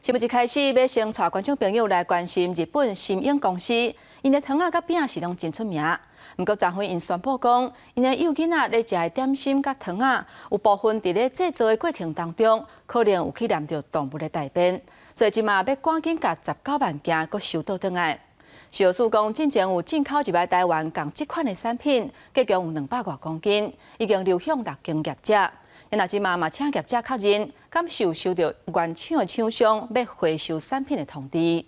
新聞一開始，欲先帶觀眾朋友來關心日本森永公司，𪜶的糖仔佮餅是攏真出名。毋過昨昏𪜶宣布講，𪜶的幼囡仔咧食的點心佮糖仔，有部分佇咧製造的過程當中，可能有去黏著動物的大便，所以這馬欲趕緊共19萬件閣收倒轉來。食藥署講，進前有進口入來台灣仝這款的產品，結共有200外公斤，已經流向六間業者。若這馬嘛請業者確認，敢是有收著原廠的廠商欲回收產品的通知。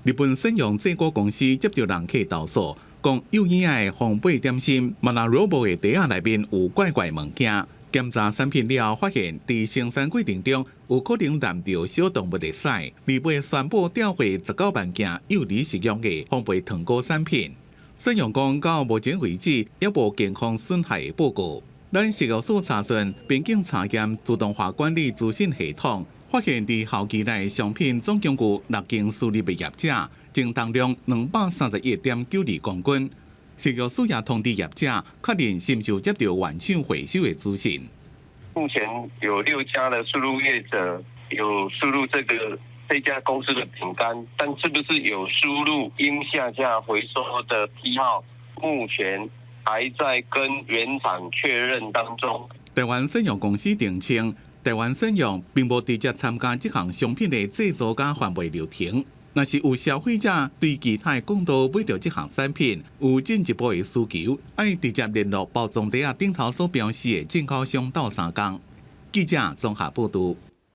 日本森永製果公司接著人客投訴，講幼嬰仔的烘焙點心，Manarobo 的袋仔內面有怪怪物件。檢查產品了後，發現佇生產過程中有可能攕著小動物的屎。二八宣布吊回19萬件幼兒食用的烘焙糖果產品。森永講到目前為止，猶無健康損害的報告。咱食藥署查詢邊境查驗自動化管理資訊系統，發現佇候機內商品總共有六間輸入的業者，總重量231.92公斤。食藥署也通知業者確認是毋是有接著原廠回收的資訊。目前有六家的輸入業者有輸入這家公司的餅乾，但是不是有輸入應下架回收的批號？目前還在跟原廠確認當中。台灣森永公司澄清，台灣森永並無直接參加這項商品的製造佮販賣流程。若是有消費者對其他的管道買著這項產品有進一步的需求，愛直接聯絡包裝袋仔頂頭所標示的進口商鬥相共。記者綜合報導。